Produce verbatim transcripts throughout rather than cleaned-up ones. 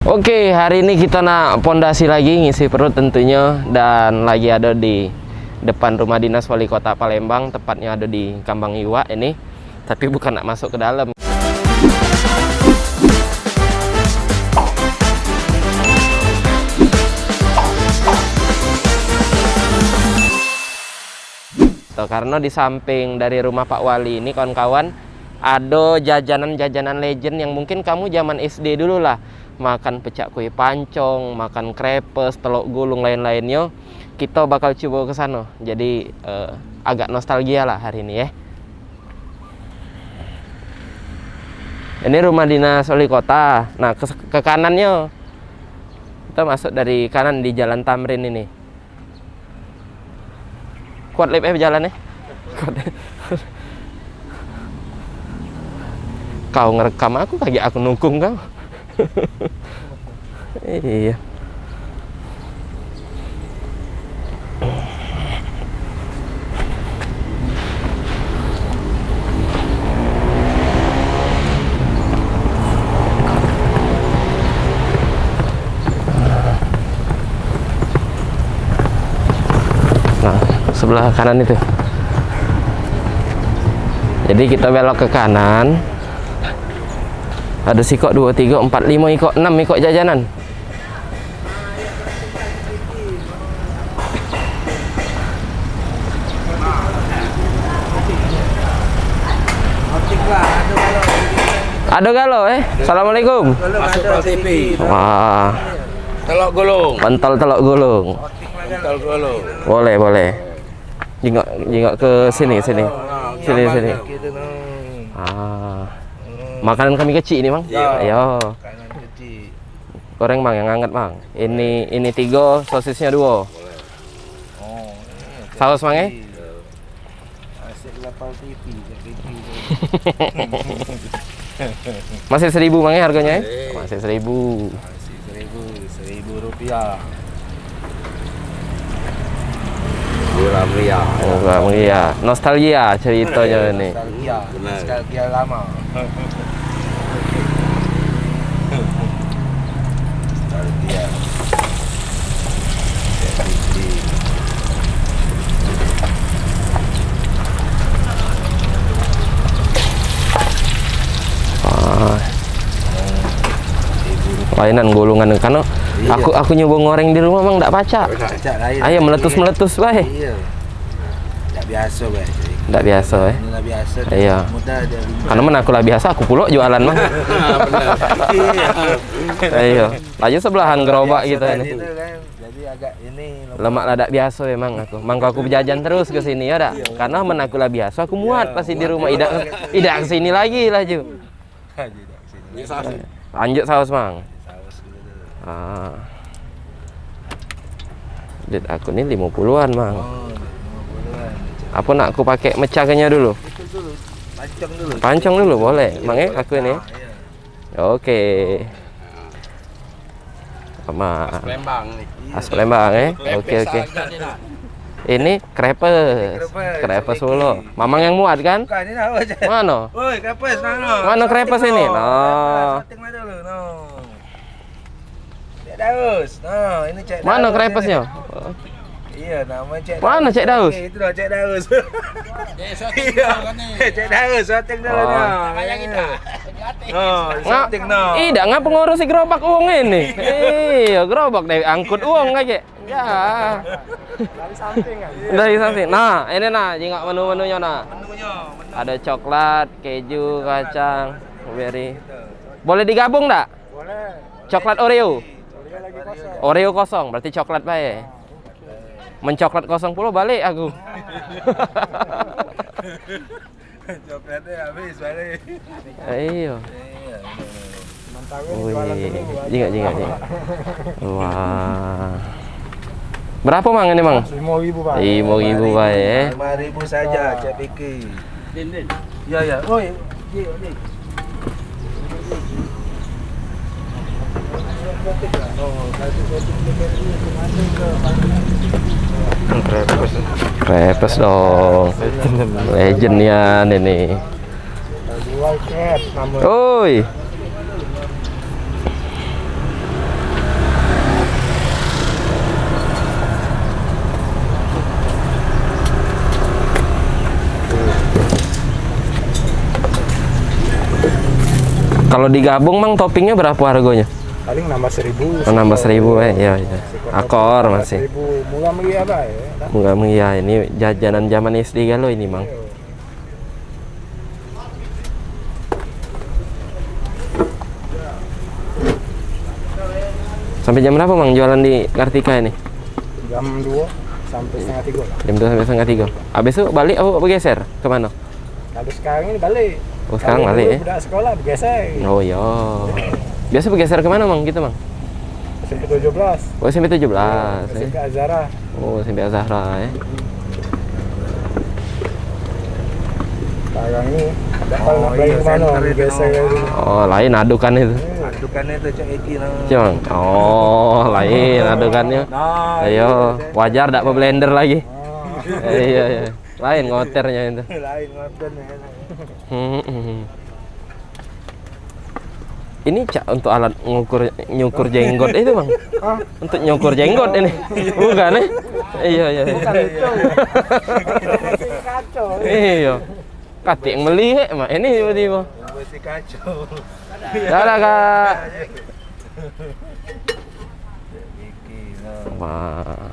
Oke, hari ini kita nak pondasi lagi, ngisi perut tentunya, dan lagi ada di depan rumah dinas wali kota Palembang, tepatnya ada di Kambang Iwak ini. Tapi bukan nak masuk ke dalam. Tuh, karena di samping dari rumah Pak Wali ini, kawan-kawan, ada jajanan-jajanan legend yang mungkin kamu zaman S D dulu lah. Makan pecak kue pancong, makan krepes, telok gulung, lain-lainnyo. Kita bakal coba ke sana. Jadi, eh, agak nostalgia lah hari ini, ya. Ini rumah dinas wali kota. Nah, ke, ke kanannya. Kita masuk dari kanan di Jalan Tamrin ini. Kuat lep eh bejalan eh. Kuat. Kau ngerekam aku, kagek aku nukung kau. Iya. Nah, sebelah kanan itu. Jadi kita belok ke kanan. Ada sikok, dua, tiga, empat, lima ikok, enam ikok jajanan. Ada galo, eh? Assalamualaikum. Masuk Pal T V. Wah. Telok gulung. Pentol telok gulung. Pentol gulung. Boleh, boleh. Jingok, jingok ke sini, sini. Sini, sini. Ah. Makanan kami kecil ini, Bang. Iya. Iya. Makanan kecil. Goreng, Bang, yang anget, Bang. Ini, ini tiga, sosisnya dua. Boleh. Oh, iya. Saus, Bang, eh? Iya. Asik lapar T V, T V. Masih seribu, Bang, eh, harganya, eh? Masih. Masih seribu. Masih seribu, seribu rupiah. Murah meriah. Murah meriah. Nostalgia ceritanya ini. Nostalgia. Benar. Nostalgia lama. Nostalgia. Ah. Lainan golongan, karena aku, aku nyoba ngoreng di rumah, Mang, dak pacak. Pacak lain. Ayo, meletus-meletus bae. Iya. Dak biasa bae. Dak biasa, eh. Inilah biasa. Iya. Mudah dia. Karena men aku lah biasa, aku pulo jualan, Mang. Benar. Iya. Iya. Laju sebelahan gerobak kita ini. Jadi agak ini lemak. Lemak lah dak biasa emang aku. Mangko aku bejajan terus ke sini, ya dak? Iya. Karena men aku lah biasa, aku muat pasti di rumah. Idak, idak ke sini lagi laju. Lanjut saus, Mang. Saus dulu. Ah. Duit aku ni lima puluhan, Mang. Oh, lima puluhan. Apa nak aku pakai mecahkannya dulu? Pancang dulu. Pancang dulu boleh, Mang, eh, aku ini. Ah, iya. Oke. Sama. Khas Palembang ni. Khas Palembang, eh? Oke, oke. Ini krepes. Krepes. Krepes dulu. Mamang yang muat, kan? Bukan, ini apa aja? Mano? Woi, krepes, nah, nah. Mano krepes ini? Nah. Setting lah dulu, nah. Cek Daus. Nah, ini Cek Daus. Mano krepesnya? Iya, nama Cek Daus. Mano Cek Daus? Oke, itu dah Cek Daus. Iya. Cek Daus, setting dulu, nah. Oh, setting, nah. Ih, dak ngapa ngurusi gerobak uang ini? Iya, gerobak dari angkut uang aja. Ya. Dari samping kan? Dari samping. Nah, ini nah, jingok menu-menunya nah. Menunya, menu. Ada coklat, keju, kacang, blueberry. Boleh digabung dak? Boleh. Coklat Oreo. Oreo lagi kosong. Oreo kosong, berarti coklat bae. Mencoklat kosong pulo balik aku. Coklatnya habis balik. Iya. Iya, iya, iya. Mantap. Wih, jualan dulu, jingok, jingok, jingok. Wah. Berapa, Mang, ini, Mang? Lima ribu, Bang. Lima ribu bae, eh. Lima ribu saja, Cek Piki. Din, Din. Ya, ya. Oh, iya. Iya, iya. Krepes. Krepes dong. Legend nian ini. Oi. Kalau digabung, Mang, toppingnya berapa harganya? Paling nambah seribu. Oh, nambah seribu, eh. Iya, iya. Akor masih. Seribu. Murah meriah, Pak, ya. Murah meriah. Ini jajanan zaman S D galo ini, Mang. Iya. Sampai jam berapa, Mang, jualan di Kartika ini? Jam dua sampai setengah tiga lah. Jam dua sampai setengah tiga. Habis tu balik apa bergeser ke mana? Kalau sekarang ini balik. Oh, sekarang balik, ya? Budak sekolah bergeser. Oh, iya. Biasa bergeser ke mana, Mang, gitu, Mang? S M P tujuh belas. Oh, S M P tujuh belas, ya. S M P Azhara. Oh, S M P Azhara, ya. Sekarang ni, tak tahu nak beli ke mana, bergeser ke mana. Oh, lain adukan itu. Adukan itu, Cak Eki, nah. Cuma, oh, lain adukannya. Nah, iya, wajar tak beblender lagi. Iya, iya. Lain ngoternya itu. Lain ngoternya. Hmm, hmm. Ini, Cak, untuk alat ngukur, nyukur jenggot itu, Mang. Hah? Untuk nyukur jenggot ini. Bukan, eh? Iya, iya. Bukan itu. Iya. Katik yang meli, eh, Mak. Ini tiba-tiba. Dah lah, Kak. Wah.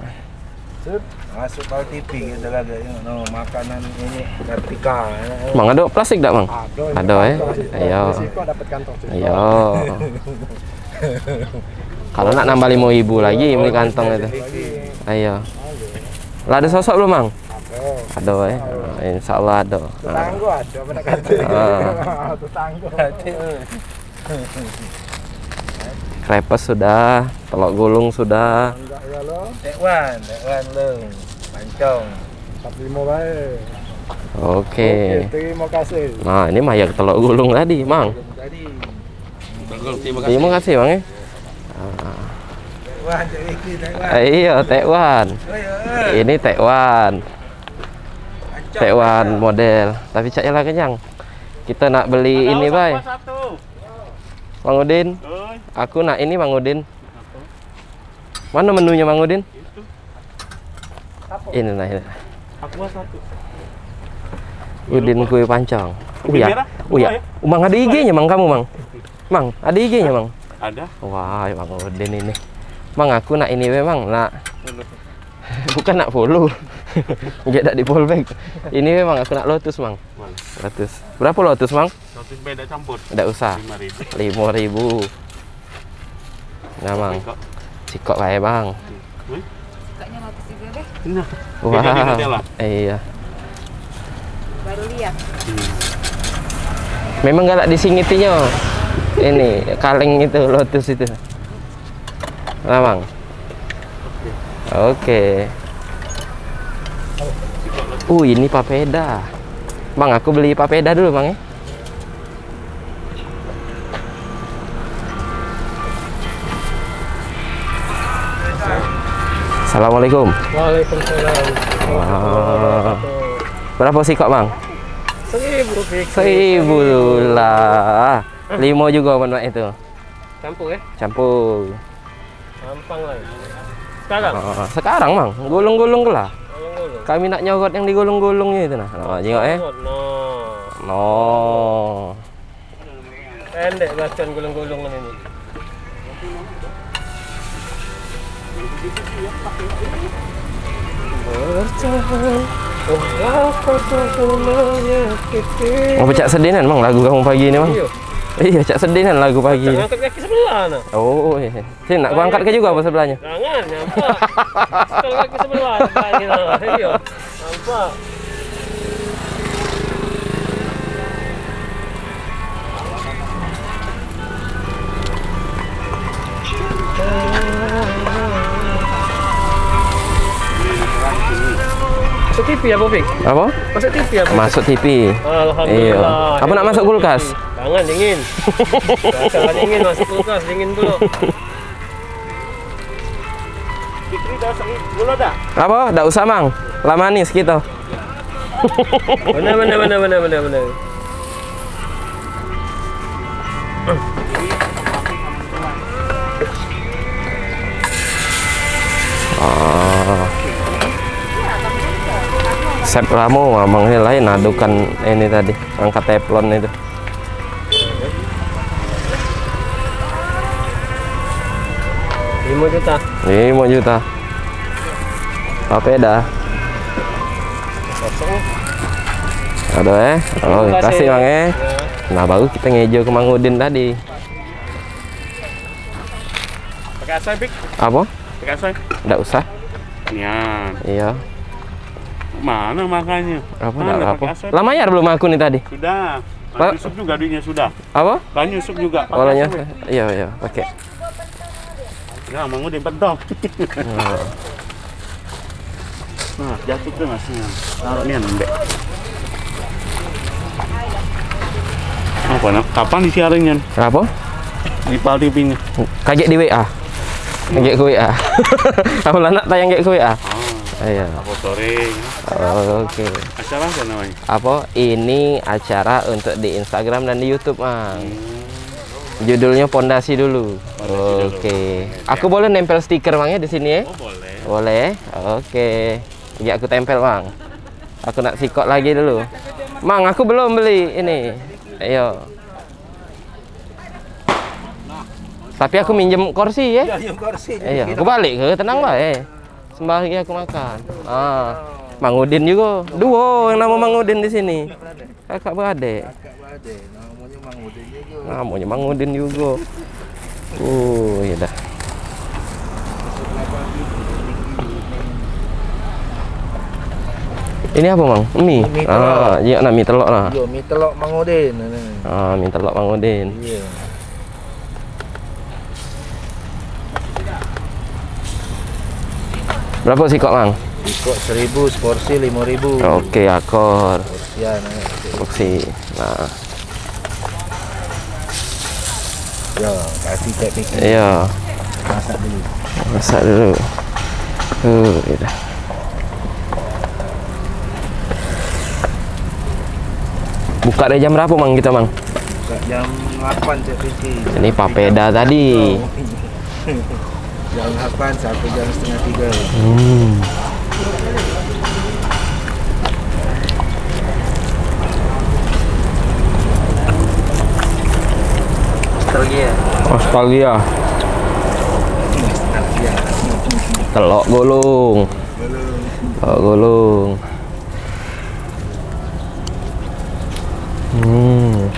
Masuk kau T V kita lagi, no, makanan ini Kartika. Mang, ada plastik tak, Mang? Ada, eh. Iya. Sikok dapat kantong. Iya. Kalau nak nambah lima ribu lagi, beli kantong itu. Iya. Lah, ada sosok belum, Mang? Ada. Ada, eh. Insya Allah ada. Tetangga ada, mana kata. Ah. Tetangga. Krepes sudah, telok gulung sudah. Tekwan, tekwan lu. Pancong. Empat lima bae. Oke. Oke, terima kasih. Nah, ini mah ya telok gulung tadi, Mang. Tadi. Terima kasih, Mang, ya. Ah. Tekwan, Cak Wiki, tekwan. Eh, iya, tekwan. Oh, iya. Ini tekwan. Pancong, tekwan pancong. Model. Tapi cak lah kenyang. Kita nak beli ini, bae. Mang Udin. Oi. Aku nak ini, Mang Udin. Apa? Mana menunya, Mang Udin? Itu. Ini nah, ini. Aqua satu. Udin kue pancong. Kopi merah? Uya. Uya. Dua, ya? Mang, ada I G-nya, Mang, kamu, Mang? Mang, ada I G-nya, Mang? Ada. Wah, Mang Udin ini. Mang, aku nak ini, Mang, nak. Bukan nak follow. Dia tak di follow back. Ini, Mang, aku nak Lotus, Mang. Mana? Lotus. Berapa Lotus, Mang? Seratus beda campur. Ndak usah. Lima ribu. Lima ribu. Nah, Mang. Sikok. Sikok bae, Mang. Hmm? Sikoknya bagus juga deh. Nah. Wah. Beda dengan Nutella. Iya. Baru lihat. Hmm. Memang galak disingitinyo. Ini kaleng itu, Lotus itu. Nah, Mang. Oke. Uh, ini papeda. Mang, aku beli papeda dulu, Mang, ya. Assalamualaikum. Waalaikumsalam. Wah. Berapa sikok, Mang? Seribu, Fik. Seribu lah. Limo juga, Mang, itu. Campur, eh? Campur. Gampang lah. Sekarang? Ah, sekarang, Mang. Gulung-gulung ke lah. Gulung-gulung. Kami nak nyorot yang digulung-gulung itu nah. Nah, jengok, eh. No. No. Pendek bacaan gulung-gulung ini. Bertahan. Oh, apa kau menyakiti? Mau pecak sedinan, Mang, lagu kamu pagi ni, Mang? Iya. Iya, cak sedinan lagu pagi. Angkat kaki sebelah nah. Oh, iya. Sini, nak ku angkat ke juga apa sebelahnya? Jangan, nampak. Angkat kaki sebelah, nampak ni nah. Iya. Nampak. Masuk T V apa, Fik? Apa? Masuk T V apa? Masuk T V. Alhamdulillah. Iya. Apa nak masuk kulkas? Jangan, dingin. Jangan dingin, masuk kulkas, dingin pula. Apa? Dak usah, Mang. Lah manis kita. Benar, benar, benar, benar, benar, benar. Ah. Sep Ramo, Mang, ni lain adukan ini tadi, angkat teflon itu. Lima juta. Lima juta. Papeda. Kosong. Aduh, eh. Oh, terima kasih, Bang, eh. Nah, baru kita ngejo ke Mang Udin tadi. Pakai asai, Pik? Apa? Pakai asai? Ndak usah. Nian. Iya. Mana makanya? Apa? Mana ndak apa? Pakai asai? Lah mayar belum aku ni tadi? Sudah. Pak. Lah nyusup juga duitnya sudah. Apa? Lah nyusup juga. Pakai asai, Pik. Iya, iya, pakai. Ya, Mang Udin pedok. Nah. Nah, jatuh tu masih. Taruh ni ambek. Apa nak? Kapan disiarinnya? Apa? Di Pal T V-nya. Kajek di W A. Kajek ke W A. Apa lah nak tayang kajek ke W A? Ah. Iya. Apa sore? Oke. Acara apa namanya? Apa? Ini acara untuk di Instagram dan di YouTube, Mang. Hmm. Judulnya Pondasi dulu. Pondasi dulu. Oke. Aku boleh nempel stiker, Mang, ya, di sini, ya? Oh, boleh. Boleh. Oke. Ya, aku tempel, Mang. Aku nak sikok lagi dulu. Mang, aku belum beli ini. Ayo. Tapi aku minjem kursi, ya? Iya, minjem kursi. Iya, aku balik ke, tenang bae. Sembari aku makan. Ah, Mang Udin juga. Duo yang nama Mang Udin di sini. Kakak beradik. Kakak beradik. Namanya Mang Udin juga. Namanya Mang Udin juga. Oh, iya dah. Ini apa, Mang? Mi? Mi telok. Ah, iya, nak mi telok lah. Yo, mi telok Mang Udin. Ah, mi telok Mang Udin. Iya. Berapa sikok, Mang? Sikok seribu, seporsi lima ribu. Oke, akor. Porsian, eh. Porsi. Nah. Yo, kasih cek pikir. Iya. Masak dulu. Masak dulu. Uh, gitu. Buka dari jam berapa, Mang, kita, Mang? Buka jam delapan, cek pikir. Ini papeda tadi. Jam delapan sampai jam setengah tiga. Hmm. Australia. Australia. Telok gulung. Telok gulung. Hmm.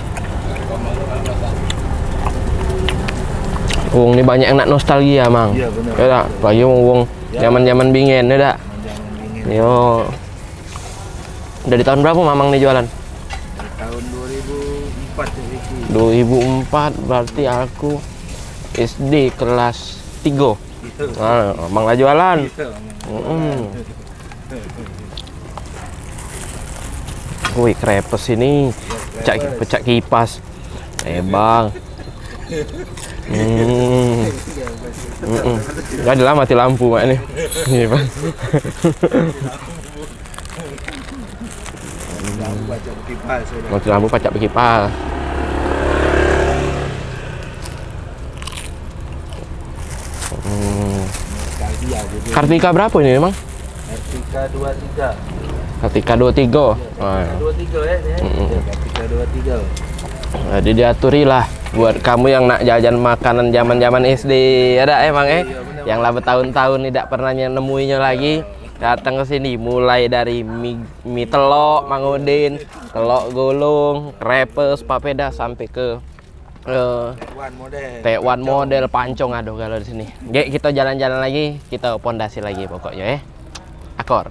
Wong ni banyak yang nak nostalgia, Mang. Iya, bener. Ya dak? Apalagi wong-wong zaman-zaman bingen, ya dak? Zaman-zaman bingen. Yo. Dari tahun berapa Mamang ni jualan? Dari tahun dua ribu empat, Riki. Dua ribu empat, berarti aku S D kelas tiga. Iya. Ah, Mamang lah jualan. Iya, Mamang. Mm-mm. Wih, krepes ini. Pecak, pecak kipas. Eh, Bang. Hmm. Mm-mm. Adalah mati lampu, Mak, ni. Ni, Bang. Mati lampu pacak bekipas. Hmm. Kartika berapa ini, Mang? Kartika dua tiga. Kartika dua tiga. Iya, Kartika dua tiga, eh, ya. Mm-mm. Iya, Kartika dua tiga. Jadi diaturilah buat kamu yang nak jajan makanan zaman-zaman S D, ya dak, Mang, eh? Iya, bener. Yang lah bertahun-tahun tidak pernah nemuinyo lagi, datang ke sini, mulai dari mi, mi telok, Mang Udin, telok gulung, krepes, papeda, sampai ke, eh, tekwan model, pancong ado galo di sini. Gek, kita jalan-jalan lagi, kita pondasi lagi pokoknyo, eh. Akor.